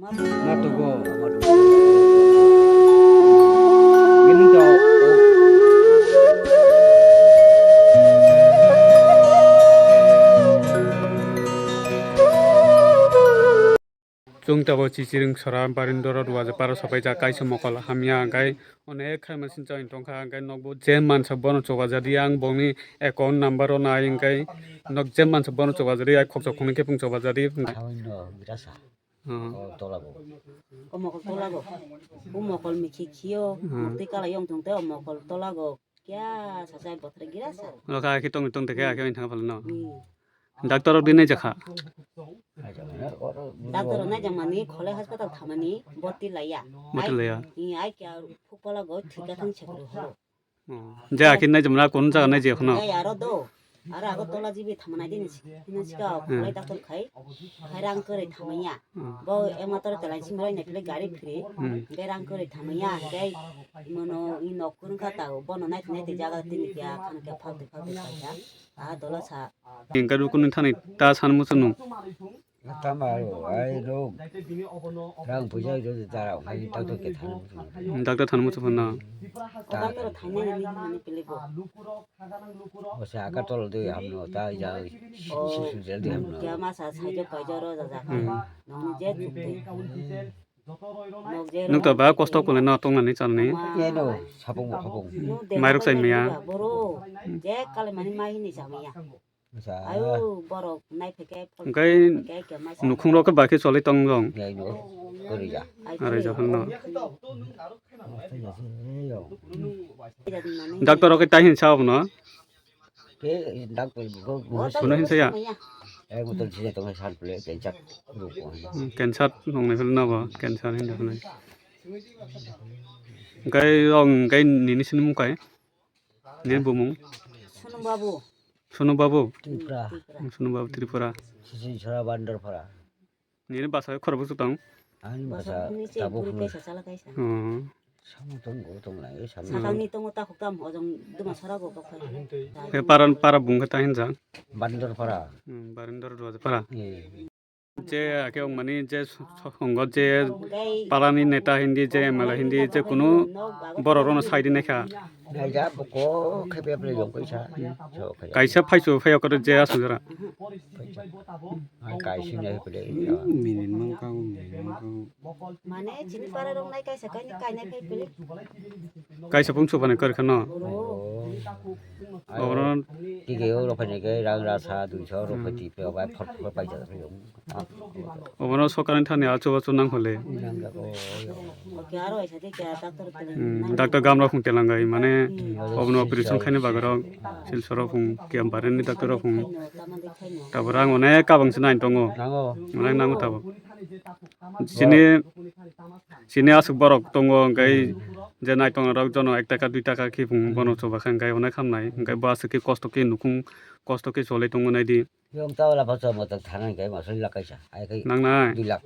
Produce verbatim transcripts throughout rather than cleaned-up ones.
Matugo. Gini to. Chwng tabuk Chichiring sora Barindoro Duaja para sopaijak, kaisa mokol hamya hwnkhe onek khaima sincha tongkha, hwnkhe nokbo je mansa bono chobajadi, ang bongni account number o nai hwnkhe nok je mansa bono chobajadi, ai khoksa khoknwi khe phung chobajadi. Sawi no birasa. Hmm. O tola bo. O mokol tola go. O mokol mikhi khio, hmm, murti kala yong thung te o mokol tola go. Kya sa chai bothre gira sa. Lo kha ki tong tong te kya kya thang phal no. Hmm. Doctor rok di nai jakha. Doctor rok nai jakmani khole hospital thamani boti laya. Boti laya. Ai, i ai kya phuk pala go thika thang chekro ho. Oh. Je akhin nai jemna kon jaga nai je khno. Ei, aro do. Aro ago tola jibi thamanai dini si-, hino sika, hmm, kholai doctor khai. Khai rang kwrwi thamanya. Hmm. Bo emator telai simroi nai phile gari phiri. Hmm. Ge rang kwrwi thamanya. Ge mono i nok kurung kha ta, bono nai nai te jaga tini kya khan kya phalti phalti khaija. A dola sa. Ingka dukun thani ta san muchunu. Tama aro, ai rok. Rang puja jo dara, hai doctor ke thang. Doctor thang muchunu na. Ta. Doctor thang nai ni mani pili go. Osa aka tol de hamno ta ja. Oh. Sisu jel de hamno. Kya ma sa sa jo pai jo ro ja ja. Hmm. Nong je chuk de. Nok je. Nuk ta ba kosto kule na tong nani chan ni. Ye no, sapung sapung. Mairok sai miya. Boro. Je kale mani mai ni sa miya. Ayo, borok nai pheke, hwnkhe pheke, khe masa. Nukhung rok khe bakhe choli tong jong. Nai no, kori ja. Arai ja phano. Doctor rok khe tai hin sa obo no? Khe doctor bo, bo. Bono hin saya? Eh, motor sini tong san pule, kenchat. Hmm, kenchat nong nai phano bo, kenchat hin phano. Hwnkhe ong, hwnkhe nini sini mukai? Nini bumung? Sunu Babu. Sunu Babu? Tripura. Sunu Babu Tripura. Sisi Sora Bandar Para. Nini basa khorok bwswk tong? Ani basa tabuk hwnwi. Kaisa chala kaisa. Hmm. Samo tong go tong lai, samo. Sakangni tongo takhuk tam, ojong duma sora go bokha. He paran, para bung khe ta hinjak? Bandar Para. Hmm, Barindor Duaja Para. Eh. Je ake ong mani je songo je parani neta hindi je M L A hindi je kunu borok rono sai di naikha. Naija boko khe bebele yong kaisa. So khe. Kaisa phaisu phai okore je asung jora. Ai kaisa nai pele. Minin mangkang, minin mangkang. Mane chini para rong nai kaisa kaini kainai phai pele. Kaisa pung suphani kar khano. Oh. Obono. Tike o rok phai nai khe rang rasa duiso rok phai tipe obai phot phot pai jak. Obono sokarni thani achu bachu nang hole. Nang jak o. Hmm, doctor gam rok phung telang gai mane obono operation khaini bagwi rok Silchar rok phung Kiambareni doctor rok phung tabuk rang onek kabang se nai tongo. Nango. Onek nango tabuk. Chini, chini aswk borok tongo, hwnkhe je nai tongnai rok jono ek taka dui taka khe phung bono choba kha, hwnkhe onek hamnai, hwnkhe bo aswk khe kosto khe nukhung, kosto khe cholai tongo nai di. Yom ta wala pacha motok thana hwnkhe masoi lakh kaisa, ai khai. Nangnai? Dui lakh.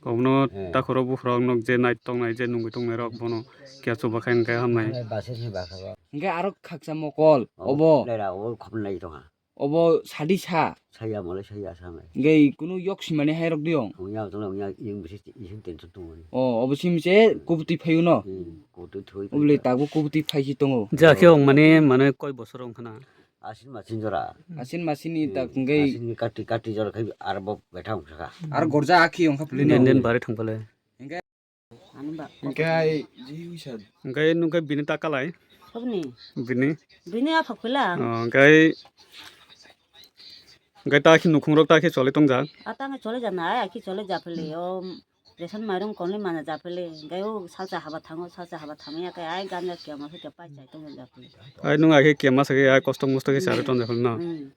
Obono, eh, takhorok bukhorok nok je nai tongnai, je nungwi tongnai rok bono khe choba kha, hwnkhe hamnai. Nai base se ba kha ba. Hwnkhe aro khaksa mokol, oh, obo. Lera, obo khop nai tongha. Obo sadi sa. Saya mole saya sa mai. Hwnkhe kunu yok simani hai rok diong. Oya tong oya ing bisi ising tension tong mani. O, obo sim se kubutwi phayu no. Hmm, kubutwi thoi. Obole tabuk kubutwi phai si tongo. Ja khe ong mani mane koi bosor ong khana. Asin masin jora. Asin masin ni tak hwnkhe. Asin ni kati kati jora khai arbo betha ong saka. Ar gorja akhi ong kha puli no. Den den bare thang pale. Hwnkhe Ani ba. Hwnkhe ai ji wisa. Hwnkhe nungkhe bini ta kalai? Obni? Bini? Bini aphak pila. Oh, hwnkhe, hwnkhe ta khe nukhung rok ta khe choli tongjak? A ta khe choli jana, ai khe choli japili. O ration mairung konli mana japili. Hwnkhe o salsa haba thango, salsa haba thamya khe ai ganja kiyama khe pai chai tongo japili. Ai nung ai khe kiyama sakhe ai kosto mosto khe chari tongjak no? Hmm.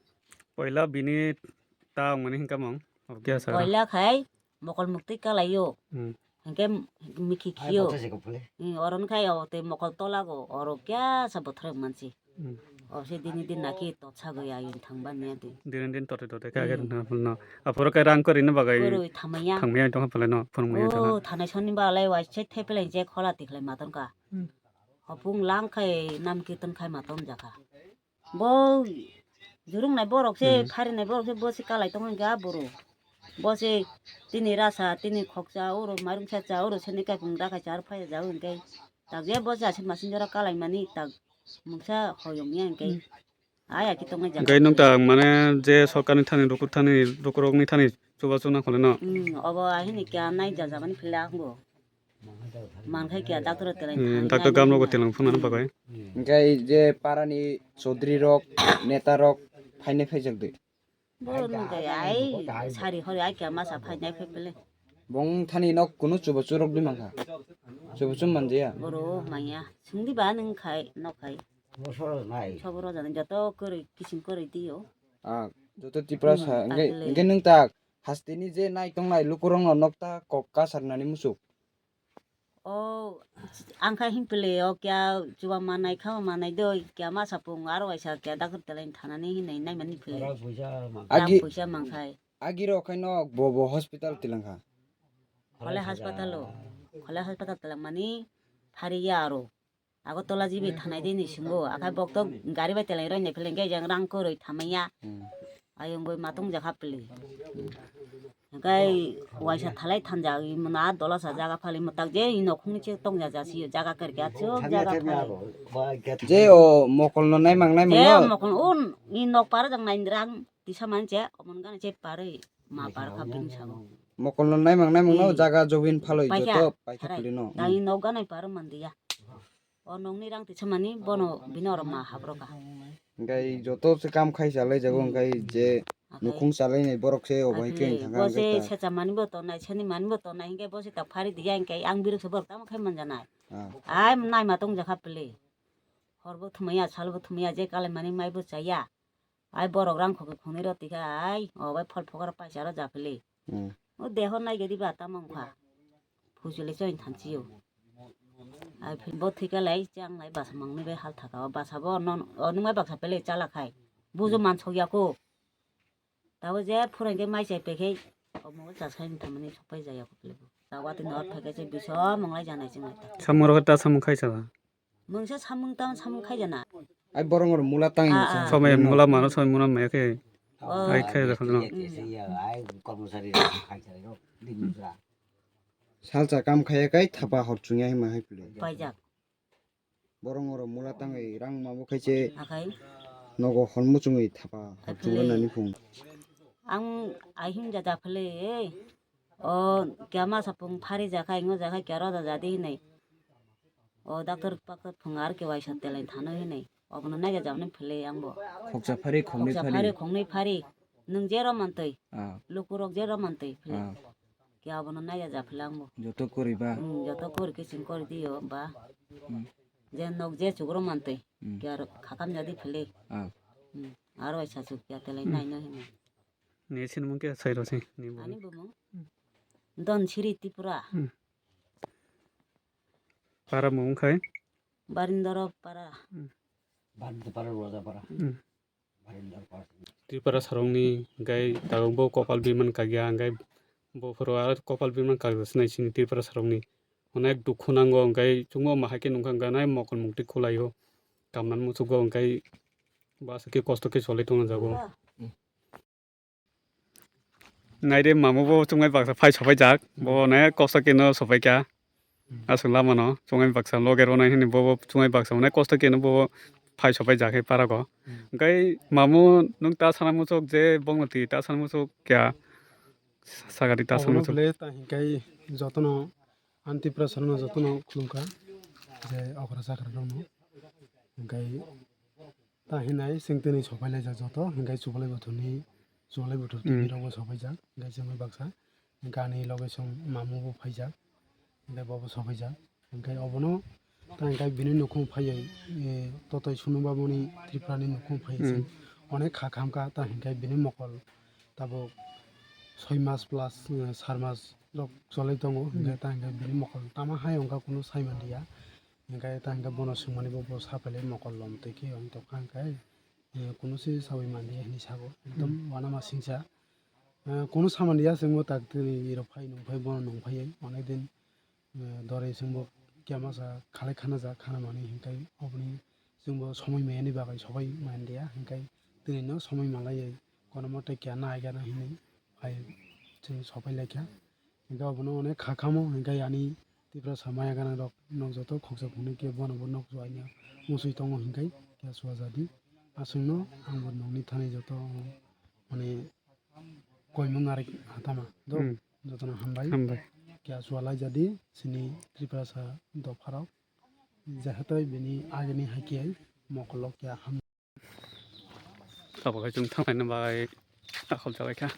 Poila bini ta wngmani hinka mung. Obo khe sa. Poila khai mokol muktwi kalaio. Hmm. Hwnkhe mikhi khio. Hmm, oro wngkha o tei mokol tola go, oro kya sa bothorok mansi. Hmm. O se dini din naki totsa goi ayung thangba niya di. Dini din tote tote kha khe thang phano. Aphuru khe rang kwrwini bagwi. Kwrwi thamaya. Thangmaya tongkha phalai no, phunukmaya tongkha. O thanai soni balai waise thepeleng je khola tikhlai maton ka. Hmm. Hopung lang khai nam kirtan khai maton jakha. Bo jurung nai borok se, hmm, phari nai borok se, bo se kalai tongo hwnkhe a boro. Bo se tini rasa, tini khoksa, oro mairungsa cha, oro seni kaipung rakhai cha, aro phai ja hwnkhe tak je bo cha se masing jora kalaimani tak mungsa hoyong ya hwnkhe. Hmm. Aya ki tongnai jaga. Hwnkhe nwng tak mane je sorkarni thani, rukur thani, rukurokni thani chubachu nang kholeno? Hmm, obo ahini kya nai jaja mani phila ango. Mankhai kya doctor telai Hmm, thani doctor nai gamrok mani. Telang phunani bagwi. Hwnkhe je parani chaudhuri rok, neta rok phainai phaijak de. Borok nung khe ai sari hori ai kya masa phai nai phai pele. Bong thani nok kunu chubachu rok di mankha. Chubachu manjaya. Borok manya. Sungdi ba nung khai nok khai. Soboro jani joto kwrwi kiching kwrwi diyo. Ah, joto Tripura sa. Hmm, hwnkhe, akle. Hwnkhe nung tak hasteni je nai tongnai lukurokno nokta kok kasarnani musuk. O, ang kha him pele o kya chuba manai khama manai doi kya masa pung aro waisa kya doctor telai thanani hinai nai mani pele. Agi- Rang puisa mangkhai. Agiro khaino bo bo hospital tilangkha. Khole hospital o. Khole hospital tilang mani phariya aro. Agartala jibi thanai dini singo akhai bokto gari bai telai roi nai pele hwnkhe jang rang kwrwi thamaya. Hmm. Ayung boi matung jakha pele. Hwnkhe waisa thalai thanjak, imo na dola sa jaga phali, imo tak je i nokhungni che tongja jasi jaga kerkhe achuk jaga phali. Je o mokol no naimang naimang je no? Mokol un i nok par jang nai rang tisa man che, omon gana che parwi ma par kha bini sago. Mokol no naimang naimang no. Hmm. Jaga jobin phalwi paikha, joto paikha harai, phalwi no. Tang i nok gana par mandiya. O nokni rang tisa mani bono bini oro ma habroka. Hwnkhe joto se kam khai chalai jago, hmm, hwnkhe je akhai nukhung chalai nai borok se obo hai khe wngkha bo se hwnkhe ta. Secha mani bo tongnai, seni mani bo tongnai, hwnkhe bo se ta phari diya hwnkhe ang birok se borok tamo khai manjanai. Ah. Ai nai ma tong jakha pele. Hor bo thumaya, sal bo thumaya, je kalai mani mai bo chaya. Ai borok rang khokhe khongnwi rw twi kha, ai, o bai phol phokaro paisa rw ja phele. Hmm. O deho nai gadi ba tamo wngkha. Phujole choi thanchi o. Ai phi-, bo thwi kha lai chang lai basa mangni bai hal thaka o basa bo non, o nung bai baksa pele chala khai. Bujo man sok ya ko. Tabo je phurang khe mai chai pe khe omo chasai wng thamani sok pai ja ya ko pele bo. Tabo tini or phai khe se biso mong lai ja nai chwng lai ta. Samung rok ta samung khai chala. Mungsa samung tang samung khaijana. Ai borong rok mula tang. Ah, ah. Somai mula mano, somai mula maya khe. Oh. Ai khe da khajana. Ai kormosari rok khai chalai rok, din mujra. Salsa kam khaya kai thapa hor chungya hima hai pile. Paijak. Borong rok mula tang ai rang ma bo khai che. Akai. Nogo hon muchungwi thapa hor chungo nani phung. Ang ai him ja da phale. O kya masa pung phari jakha, ingo jakha kya roda jadi hinai. O doctor pakta phung ar khe waisa telai thano hinai. Obono naija jamani philai ang bo. Khoksa phari, khoksa phari, khoknwi phari. Khoknwi phari. Nwng je romantwi. Ah. Lukurok je romantwi philai. Ah. Kya obono naija ja philai ang bo. Joto kori ba? Hmm, joto kori kiching kori diyo ba. Hmm. Je nok je chuk romantwi. Hmm. Kya ro-, khakam jadi philai. Ah. Hmm. Aro waisa chuk kya telai hmm naino hinai. Ni sinimung khe sai rw se, ni bo. Ani bumung. Hmm. Don Siri Tripura. Hmm. Para mung khai? Barindoro para. Hmm. Barindoro para, Roja para. Hmm. Barindoro para. Tripura sarongni gai dagokbo kopal biman kagya, gai bo phuru aro kopal biman kagya sinai sini Tripura sarongni. Onek dukhu nango, gai chungo mahai khe nungkha, ganai mokol mukti khulaio. Kamnan musugo, gai basa khe kosto khe solai tongna jago. Naire mamo bo chungai baksa phai sopai jak, bo ne kosto keno sopai kha. Hmm. Aswk lama no chungai baksa loge rw nai hwnwi bo, bo chungai baksa ne kosto keno bo phai sopai jak he para go. Hmm. Hwnkhe mamo nwng ta sana muchuk je bongno twi ta sana muchuk kya sagari ta sana muchuk. Obono bwle ta hinkai jotono Ani Tripura sarokno jotono khulumkha, je okra chakra rokno. Hwnkhe ta hinai chwng tini sopai laijak joto, hwnkhe Chubalai Buthurni, Chubalai Buthur hmm T V rokbo sopaijak, hwnkhe chwngwi baksa, hwnkhe ani loge chwng mamu bo phaijak, hwnkhe bobo sopaijak, hwnkhe obono ta hwnkhe bini nukhung phaiwi, eh, totoi Sunubabuni Tripurani nukhung phaiwi hmm chwng onek kha khamkha, ta hwnkhe bini mokol tabuk soi mas plus, eh, sar mas rok cholai tongo, hmm hwnkhe ta hwnkhe bini mokol tama hai wngkha kunu sai manliya, hwnkhe ta hwnkhe bono swngmani bo, bo saphailai mokol lom twi khe wng tongkha hwnkhe, eh, kunu se saui manliya hinwi sago, ekdom hmm uanama singsa, eh, kunu sa manliya chwngbo tak twi rok phai nung phai bono nung phaiwi onek din, eh, doroi chwngbo kya masa khalai khana ja khana manwi hwnkhe oboni chwngbo somoi mayani bagwi sobai manliya hwnkhe twino somoi malaiwi kono mote kya nai gana hinwi phai chwng sopai laikha. Hingke obono onek kha khamo, hingke ani Tiprasa maya gwnang rok nok joto khoksa phunui khe bono bo nok chuaina musui tongo hingke khe chua jadi. Aswkno ang bo nokni thani joto mane koimung narik hatama do Hmm. jotono hambai. Hambai. Khe chua lai jadi chini Tiprasa dopharok jehetoi bini agini hai khe mokolo khe ham Abo khe chwng thanglaina bagwi akhol chabaikha.